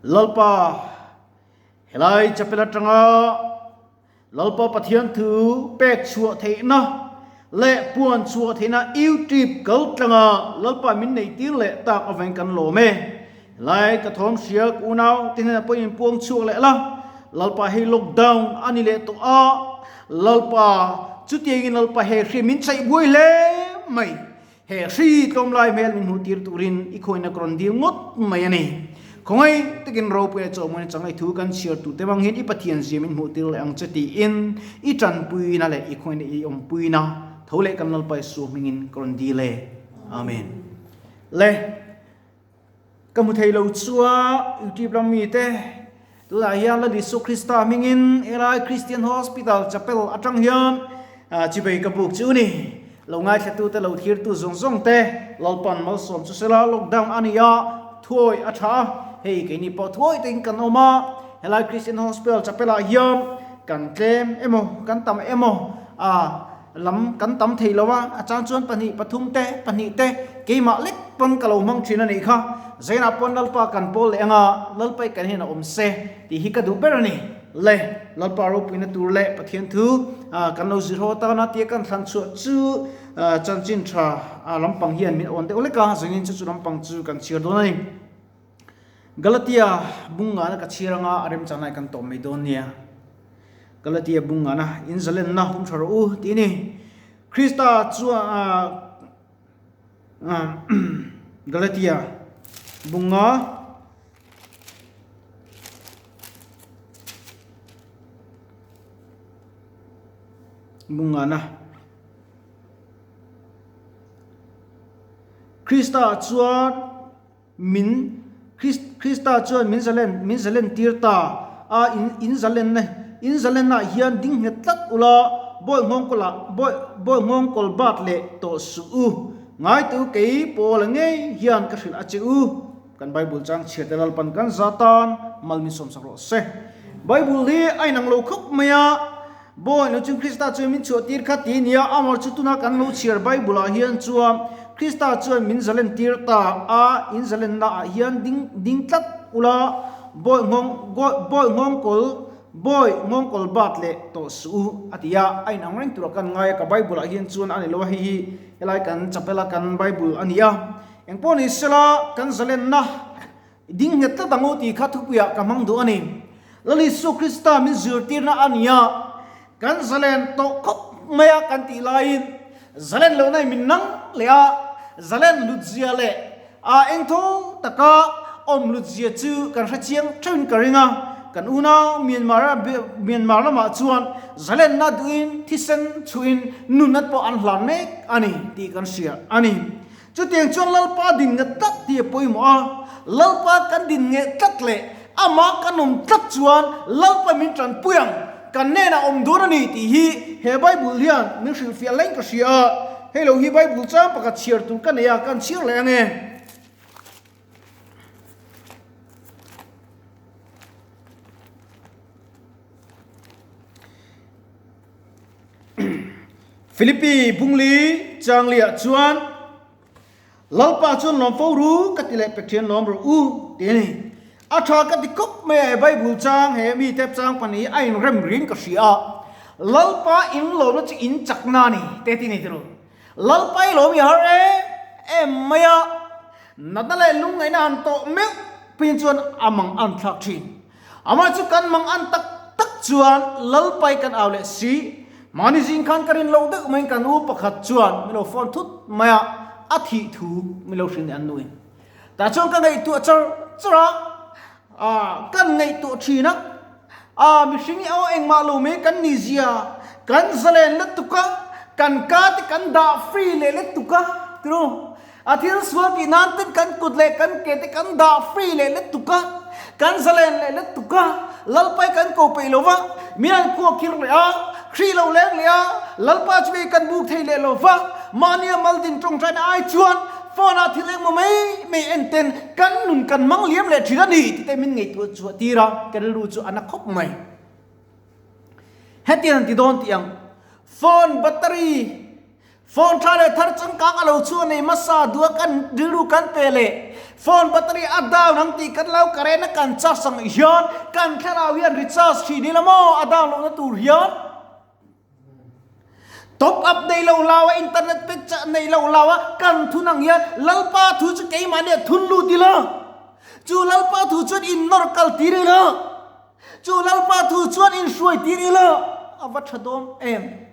Lalpa, helai chapel atanga Lalpa Pathian thu pek chhuah theihna leh puan chhuah theihna YouTube kal tlanga Lalpa min neih tir leh tak avangin kan lawm e. Helai ka thawm hria ka unau te hnenah pawh in puang chhuak leh la, Lalpa hei lockdown a ni leh tawh a, Lalpa chutiangin Lalpa he hri min chhaih buai hle mai. He hri tlawmlai hmel min hmuh tir turin i khawina ka rawn dil ngawt mai a ni. Khawngaih takin ropui a chawhmawina changai thu kan chhiar tur te vang hian i Pathian zia min hmuh tir leh ang che tiin i tanpuina leh i khawina i awmpuina tho leh kan Lalpa Isua hmingin ka rawn dil e. Amen. Le. Ka hmu thei lo chua YouTube lam mite tunah hian Lal Isua Krista hmingin helai Christian Hospital Chapel atang hian chibei ka buk chu ni. Lo ngaithlatute lo thirtu zawng zawng te Lalpan malsawm chu sela lockdown a ni a, thuawi a tha a, hei keini pawh thuawi takin kan awm a, helai Christian Hospital Chapel ah hian kan tlem emaw kan tam emaw a Lam kan tam thei lo a, a chang chuan pahnih pathum te, pahnih te keimah lek pawn ka lo hmang thin a nih kha. Zainah pawn Lalpa kan pawl leh anga Lalpa i kan hian a awm se tih hi ka duh ber a ni. Le, Lalpa ropuina tur leh Pathian thu kan lo zir ho atana tia kan thlan chhuah chu chanchin tha lampang hian min awn deuh lek a, zanin chu chu lampang chu kan chhiar dawn a ni. Galatia bungngana ka chhiar anga a remchang lai kan tawp mai dawn nia. Galatia bungngana in zalenna hum tha rawh u tih a ni. Krista chuan Galatia bunga bungngana Krista chuan Min, Krista chuan min zalen, min zalen tir ta a, in, in zalenna, in zalennaah hian ding nghet tlat ula, bawi nghawngkawlah, bawi, bawi nghawngkawl bat leh tawh suh u. Ngaitu kei Paula ngei hian ka hrilh a che u. Kan Bible chang chhiar te Lalpan kan za tan mal min sawmsak rawh se. Bible hi a inang lo khawp mai a, Bawi nu chu Krista chuan min chhuah tir kha ti nia, amor chu tuna kan lo chhiar Bible ah hian chuan Krista chuan min zalen tir ta a, in zalenna ah hian ding ding tlat ula, bawi nghawng bawi nghawngkawl bawi nghawngkawl bat leh tawh suh u a ti a, a inang reng tur ah kan ngai a, ka Bible ah hian chuan a ni lo a, hei hi helai kan chapel a kan Bible a ni a, engpawh ni sela kan zalenna Ding nghet tlat ang u tih kha thupuiah ka hmang duh a ni. Lal Isu Krista min zirtirna a ni a, kan zalen tawh khawp mai a kan tih laiin zalen lohna in min nang leh a, zalen hlutzia leh a engthaw taka awm hlutzia chu kan hre chiang theuhin ka ring a, kan unau Myanmar a Myanmar lamah chuan zalenna duhin thisen chhuhin nunna pawh an hlan mek a ni tih kan hria a ni. Chutiang chuan Lalpa din nge tlat tih a pawimawh a, Lalpa kan din nge tlat leh amah kan awm tlat chuan Lalpa min tanpui ang, kan hnenah awm dawn a ni tih hi he Bible hian min hrilhfiah leng ka hria a, hei lo hi Bible chang pakhat chhiar tur ka nei a, kan chhiar leh ange. Philippi Bungli Changliah chuan Lalpa chuan lawm fo ru ka ti leh Pathian lawm rawh u ti a ni. A tha ka ti khawp mai a he Bible chang he mi te chang pahnih a inrem rin ka hria a. Lalpa in lawmna chu in chakna a ni te ti ni tiraw. Lalpa i lawm i har em em mai a, natna leh lungngaihna han tawh meuh pawhin chuan a mang an thlak thin. Amah chu kan mang an tak tak chuan Lalpai kan au leh si. Mahni zing khan ka rin loh deuh maiin kan u pakhat chuan min lo phone thut mai a, a thih thu min lo hrilh ni an nuin. Tah chuan ka ngaihtuah char char a, ah kan ngaihtuah thin a, ah mihring hi aw engmah lo mai kan ni zia, kan zalen lutuk a, kan ka te kan dah free leh lutuk a, tiraw? A thil sual tih nan ten kan kut leh kan ke te kan dah free leh lutuk a, kan zalen leh lutuk a, Lalpai kan ko peih lo va, min an kuak khir leh a, hrih lo leng leh a, Lalpa chu mi kan buk thei leh lo va, mahnia maldin tawngtaina ai chuan phone ah thil engmaw mai mai en ten kan nun kan mang liam leh thin a ni tih te min ngaihtuah chhuah tir a, ka rilru chu a na khawp mai. Hetiang an ti dawn tih ang, phone battery Phone tha leh thar changkang a lo chhuah nei hmasa duh a kan rilru kan pe leh. Phone battery a down ang tih kan lo current a kan charge ang hian kan thlarau hian recharge thin ila maw a down lohna tur hian top up nei lo lau a internet pek chah nei lo lau a kan thun ang hian Lalpa thu chu keimahni a thun lut ila chu Lalpa thu chuan in nawr kal tir ila chu Lalpa thu chuan in hruai tir ila a va tha dawn em.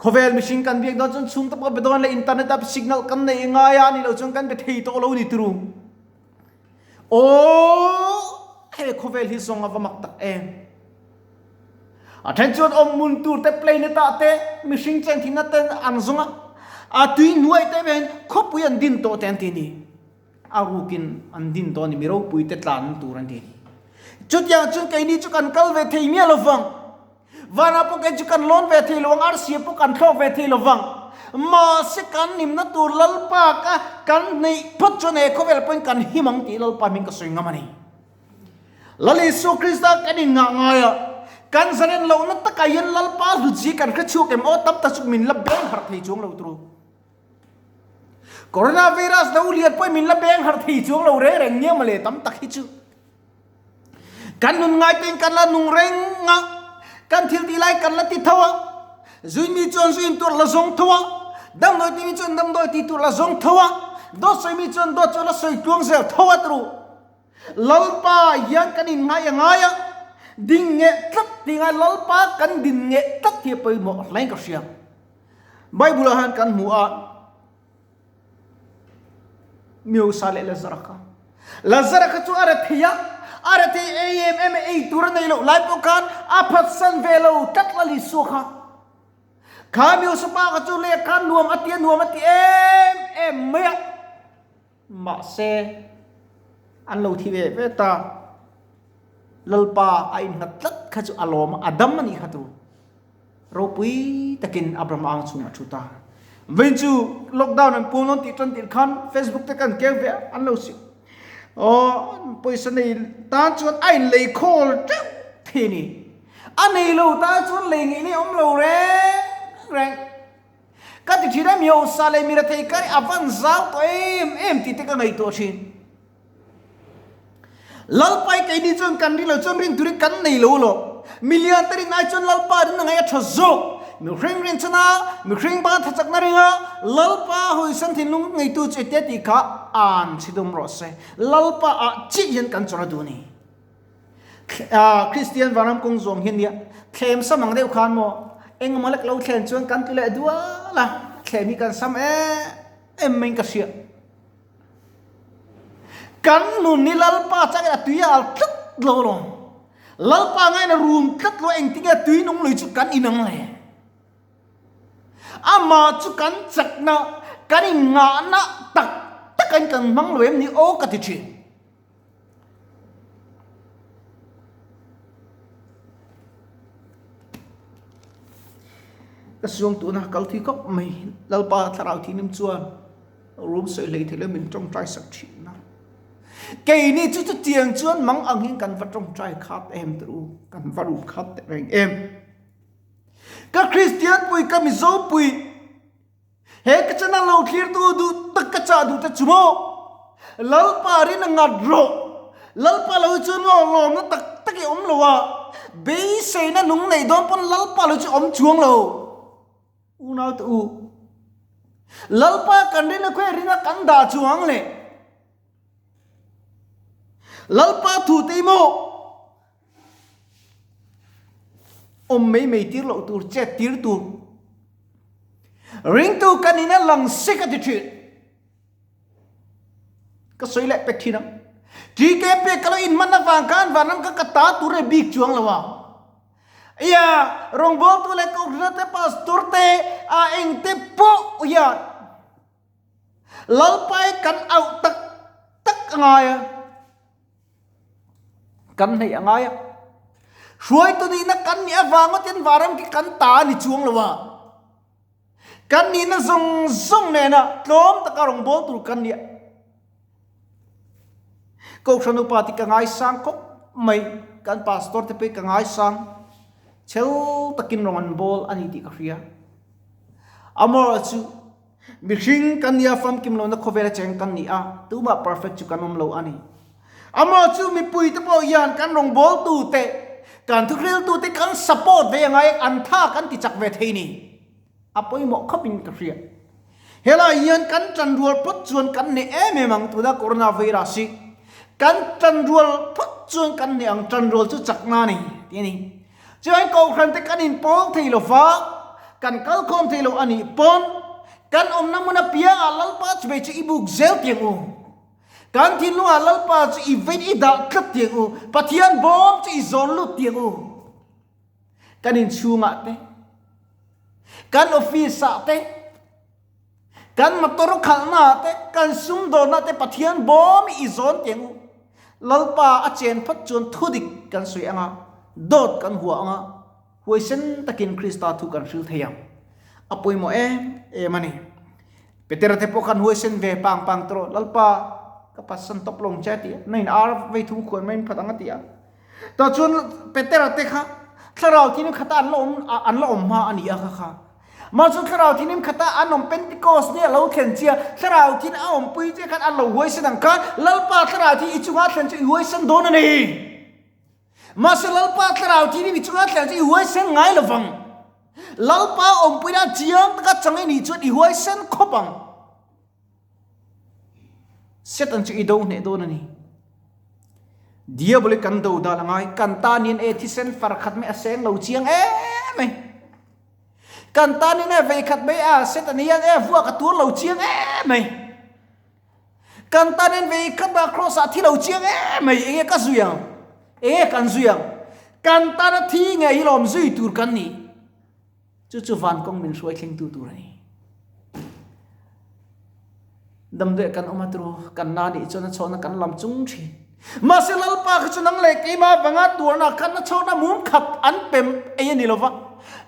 Khawvel mihring kan biak dawn chuan chhung tak be dawn leh internet a signal kan nei ngai a ni lo chuan kan be thei tawh lo ni turu. Aw he khawvel hi zawng a va mak tak em. A then chuan awm mun tur te planet ah te mihring cheng thihna ten an zawng a, a tui hnuai te ven khawpui an din tawh te an ti ni. A rukin an din tawh a ni, mi ropui te tlan tur an ti ni. Chutiang chuan keini chu kan kal ve thei miah lovang. Vanah pawh kei chu kan lawn ve thei lo ang, arsia pawh kan thlawk ve thei lo vang. Mahse kan nimna tur Lalpa ka kan neih phawt chuan he khawvel pawhin kan him ang tih Lalpa hming ka sawi ngam a ni. Lal Isua Krista kan inngah ngai a, kan zalen lohna takah hian Lalpa hlutzia kan hre chhuak em aw tam tak chu min la beng harh thei chuang lo turu. Coronavirus lo lian pawhin min la beng harh thei chuang lo reng reng nia mawle tam tak hi chu. Kan nun ngai tein kan la nung reng a, kan thil tih lai kan la ti tho a, zuimi chuan zuin tur la zawng tho a, damdawi timi chuan damdawi ti tur la zawng tho a, dawt sawimi chuan dawt chu la sawi tluang zel tho a turu. Lalpa hian kan inngai a ngai a, ding ngeh tlat tih ngai Lalpa kan din ngeh tlat hi a pawimawh hle in ka hria. Bible ah hian kan hmu a. Miosa leh Lazara kha. Lazara kha chu a ra thei a, a ra thei ei em em a, ei tur a nei loh lai pawh khan a phatsan ve lo tlat la Isua kha. Kha Miosa pa kha chu leh khan nuam a ti a, nuam a ti em em mai a. Mahse, an lo thi ve ve ta. Lalpa a innghat tlat kha chu a lawm a, a dam a nih kha tu. Ropui takin Abraham ang chhung a thu ta. Vawiin chu lockdown an puang dawn tih tan tirh khan Facebook te kan keng ve a, an lo si. Aw, pawisa nei tan chuan a inlei khawl teuh thei a ni. A nei lo tan chuan lei ngei nei awm lo reng reng. Ka ti thin a, mi hausa leh mi rethei kar hi a van zau tawh em em tih te ka ngaihtuah thin. Lalpai keini chuan kan rin lo chuan rin turin kan nei lo lo. Milian te rin ai chuan Lalpa rin a ngaih a tha zawk. Mihring rin chana mihring ban tha chakna ringa Lalpa hawisan thinlung ngeitu chu etia tih kha an chhi dum rawh se. Lalpa ah chiah hian kan chawrh a duh a ni. Kristian vanram kawng zawng hi nia thlem sam ang deuh khan maw engemaw lek lo thlen chuan kan tlu leh dual a, thlem hi kan sam em em maiin ka hria. Kan nun hi Lalpa changin a tui al tlat lo alawm. Lalpa ngaiin a rum tlat lo engtinge tui nung lui chu kan inang le. Amah chu kan chakna, kan inngahna tak takin kan hmang lo em ni aw ka ti thin. Ka suang tuna kal thui khawp mai Lalpa thlarau thianghlim chuan room sawi hlei thei lo min tawngtai sak thin a. Keini chu chutiang chuan mang ang hian kan va tawngtai khat em teh u, kan va rum khat teh reng em. Ka Kristian pui, ka Mizo pui, He ka channel lo thlirtu duh tak ka chah duh te chu maw Lalpa rin a ngat rawh Lalpa lo hi chuan maw lawmna tak tak i awm lo a beiseina nung nei dawn pawn Lalpa lo chu awm chuang lo unau te u Lalpa kan rin a khawi rin a kan dah chuang le Lalpa thu te i maw Awm mai mai tir loh tur, chet tir tur. Ringtu kan in a lang sek a ti thin. Ka sawi leh pek thin ang. TKP ka lo inhman avang khan vanram ka ka ta tur e bik chuang lo a. Ia rawngbawltu leh kohhran te pastor te a engte pawh hian Lalpai kan auh tak tak a ngai a. Kan hneih a ngai a. Hruaitu nihna kan nih avang ngawtin varam khi kan ta a ni chuang lo a. Kan nihna zawng zawng nena tlawm taka rawngbâwl tur kan nia. Kohhran upa tih ka ngaisang khawp mai. Kan pastor te pawh hi ka ngaisang. Chhel takin rawn an bâwl a ni tih ka hria. Amaherawhchu. Mihring kan nia famkim lohna khawvela cheng kan ni a, tumah perfect chu kan awm lo a ni. Amaw chu mipui te pawh hian kan rawngbâwl tu te, kan thuhril tu te kan support ve angai an tha kan ti chak ve thei ni. A pawimawh khawp in ka hria. Helai hian kan tanrual phawt chuan kan hneh em em ang tuna corona virus hi. Kan tanrual phawt chuan kan hneh ang tanrual chu chakna a ni tih a ni. Chuan kohhran te kan inpawl thei lo va, kan kal khawm thei lo a nih pawn kan awmna hmun apiangah Lalpa chubei chu i buk zel tiang u. Kan thinlungah Lalpa chu i vein i dah tlat tiang u. Pathian bawm chu i zawn lut tiang u. Kan inchhungah te, kan office ah te, kan motor khalhna ah te, kan sumdawnna te Pathian bawm i zawn tiang u. Lalpa a chen phawt chuan thudik kan sawi anga, dawt kan hua anga, huaisen takin Krista thu kan hril thei ang. A pawimawh em em a ni. Petera te pawh khan huaisen ve pang pang tawh Lalpa ka pasan tawp lo ang che a ti a, na in ar vei thum khuan mai in phat ang a ti a. Tah chuan Petera te kha thlarau thinim khata an la awm an la awm hma a ni a kha kha. Mah chu thlarau thinim khata an awm Pentecost ni a lo thlen chia thlarau thin a awmpui che khan an lo huaisen ang kha Lalpa thlarau thi i chunga thlen chu i huaisen dawn a ni. Mahse Lalpa thlarau thinim i chunga thlen chu i huaisen ngai lovang. Lalpa awmpuina chiang taka chang i nih chuan i huaisen khawp ang. Satan chu i do hneh dawn a ni. Diabol i kan do dal a ngai. Kan tan hian e thisen far khat mai a seng lo chiang em mai. Kan tan hian e vei khat mai a Satan hian e vuak a tur lo chiang em mai. Kan tan hian vei khat a cross ah thi lo chiang em mai. Enge ka zui ang? Enge kan zui ang? Kan tan a thi nge hi lawm zui tur kan ni. Chu chu van kawng min hruai thlengtu tur a ni. Damdawi kan awm a turu kan na nih chuan a chhawhna kan lam chung thin. Mahse Lalpa kha chu nang leh keimah vanga tuarna khan a chhawhna mum khat an pem ei a ni lova.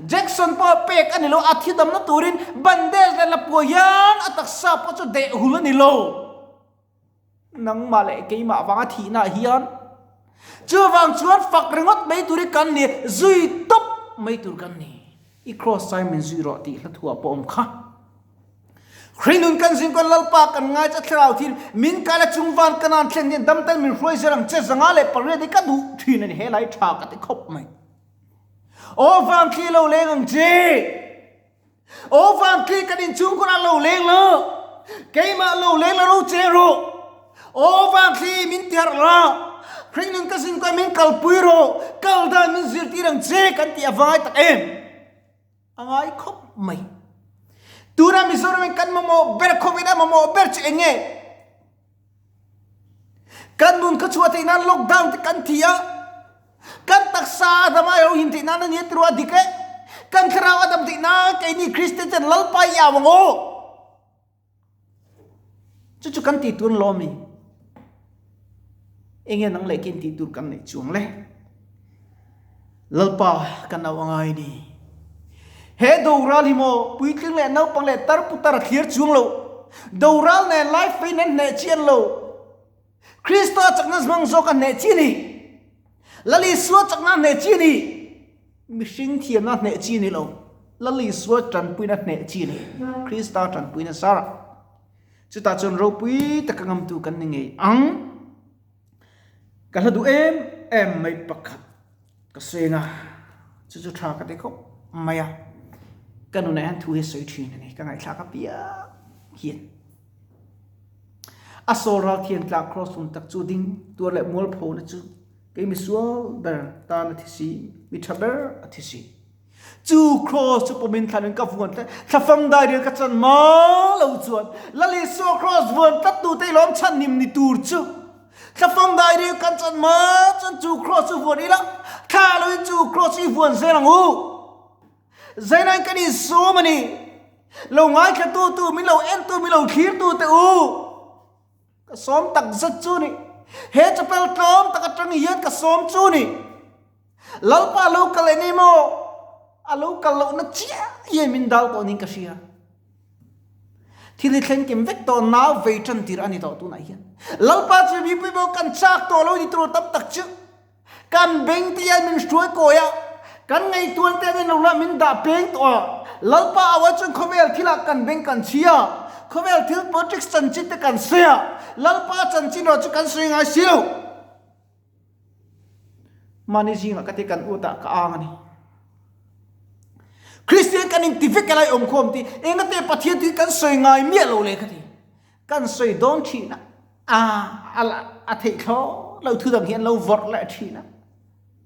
Jackson pawh a pek a ni lo, a thi damna turin bandage leh lapua hian a taksa pawh chu deh hul a ni lo. Nangmah leh keimah vanga thihna hian chuvang chuan fak ringawt mai tur hi kan ni, zui tawp mai tur kan ni. I cross chai min zui rawh tih hla thuah pawh awm kha. Hringnun kan zing kawn Lalpa kan ngai cha thlarau thil min kai la chung van ka nan thlen hian damten min hruai zel ang che 508 hi ka duh thin a ni he lai tha ka ti khawp mai. Aw van thli lo leng ang che. Aw vangthli kan inchhung kawrah lo leng la, keimah lo leng la ro che rawh. Aw vangthli min ti harh la, Hringnun ka zin kawih min kalpui rawh, kal dan min zirtir ang che kan tih a va ngai tak em? A ngai khawp mai. Tuna Mizoram in kan mamawh ber khawvin a mamawh ber chu eng nge? Kan nun kha chhuah theih nan lockdown te kan thi a, kan taksa a dam a ro him theih nan a ni a ti ruah dik e. Kan thlarau a dam theih nan keini Kristian ten Lalpa i au ang aw. Chu chu kan tih tur an lawm ni. Enge nang leh kin tih tur kan neih chuang le. Lalpa kan au angai ni. He doral hi maw puitling leh naupang leh tar putar a thlir chuang lo. Doral nen lai fein an hneh chi an lo. Krista chakna hmang zawk a hneh chi a ni. Lal Isua chakna a hneh chi a ni. Mihring thiamna a hneh chi a ni lo. Lal Isua tanpuina a hneh chi a ni. Krista tanpuina zarah. Chutah chuan ropui taka ngamtu kan ni ngei ang. Ka hla duh em em mai pakhat ka sawi a, chu chu tha ka ti khawp mai a, ka nunah hian thu hi a sawi thin a ni, ka ngaihthlak apiang hian. A sawl ral thian tlak cross hun tak chu ding tuar leh mualphona chu kei misual ber tan a thi si, mi tha ber a thi si. Chu cross chu pawmin thlanin ka vuan tlat, thlafam dairial ka chan ma lo chuan Lal Isua cross vuan tlat tu te i lawm chhan hnim ni tur chu. Thlafam dairial kan chan ma chuan chu cross chu vuan ila, thla loin chu cross chu i vuan zel ang u. Zainain kan insum a ni. Lo ngaithla tu tu, min lo en tu, min lo thlir tu te u. Ka sawm tak zet chu ni. He chapel tlawm tak atang hian ka sawm chu ni. Lalpa lo kal eng emaw a lo kal lohna chiah hian min dal tawh niin ka hria. Thil hi thleng kim vek tawh nau vei tan tir a ni tawh tunah hian. Lalpa chu mipui pawh kan chak tawh lo ni tur tam tak chu. Kan beng te hian min hruai kawi a, kan ngaihtuan te hian lo la min dah peng tawh a. Lalpa au ai chuan khawvel thilah kan beng kan chhi a, khawvel thil politics chanchin te kan sawi a, Lalpa chanchin erawh chu kan sawi ngai si lo. Mahni zingah ka ti kan utah ka ang a ni. Kristian kan inti vek elai awmkhawm ti engate Pathian tui kan sawi ngai miah lo le ka ti. Kan sawi dawn thin a, a a theih thlawt lo thu dang hi an lo vawrh leh thin a.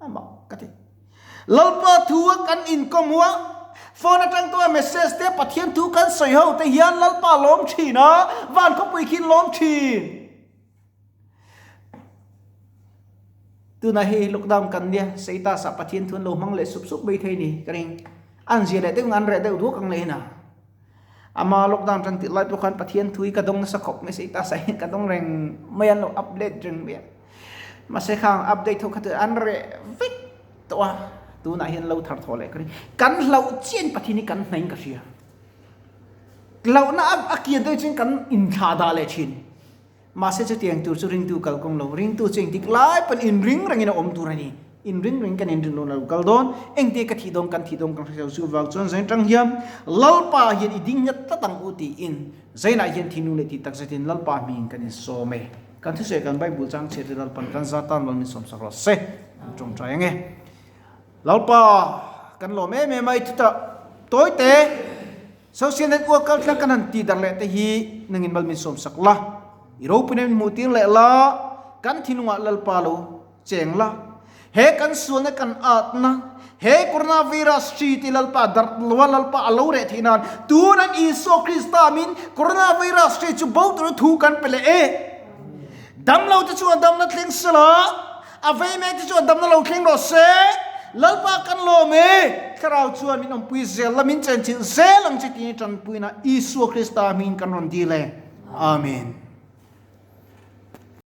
Amah ka ti. Lalpa thu a kan inkawm hu a, phone atang tawha message te Pathian thu kan sawi ho te hian Lalpa lawm thin a, van khawpui khi lawm thin. Tunah hei lockdown kan nia, status ah Pathian thu an lo hmang leh sup sup mai thei ni ka ring. An zia leh deuh ang an reh deuh duak ang leh hin a. Ama lockdown tan tih lai pawh khan Pathian thu hi ka dawng nasa khawp mai status ah hian ka dawng reng mai an lo update reng mai a. Mahse khang update ho kha chu an reh vek tawh a, tunah hian lo thar thawh leh ka ring. Kan hlauh chian Pathian hi kan hnaih in ka hria. Hlauhna a kian deuh chuan kan inthlah dah leh thin. Mahse chutiang tur chu ringtu kal kawng lo, ringtu chu engtik lai pawn inring rengin a awm tur a ni. Inring reng kan inrin lo kal dawn, engte ka thih dawn kan thih dawn kan hre lo chu vang chuan zain tang hian Lalpa hian i ding nghet tlat ang u tiin zainah hian thinlung leh tih tak zetin Lalpa hmingin kan insawm e. Kan thusawi kan Bible chang chhiat te Lalpan kan za tan mal min sawmsak rawh se. An tawngtai ange. Lalpa kan lawm em em a i thuta tawi te. Social network kal tlang kan han ti darh leh te hi nangin mal min sawm sak la, i ropuina min hmuh tir leh la, kan thinlungah Lalpa lo cheng la, he kan sualna kan atna, he coronavirus hri ti Lalpa darh lo a Lalpa a lo reh theih nan tunan Isua Krista min coronavirus hri chu bo tura thu kan pe leh e. Damlo te chuan damna thleng sela, a vei mek te chuan damna lo thleng rawh se. Lalpa kan lawm e, Thlarau chuan min awmpui zel la, min chenchilh zel ang che tiin tanpuina Isua Krista hmingin kan rawn dil e. Amen.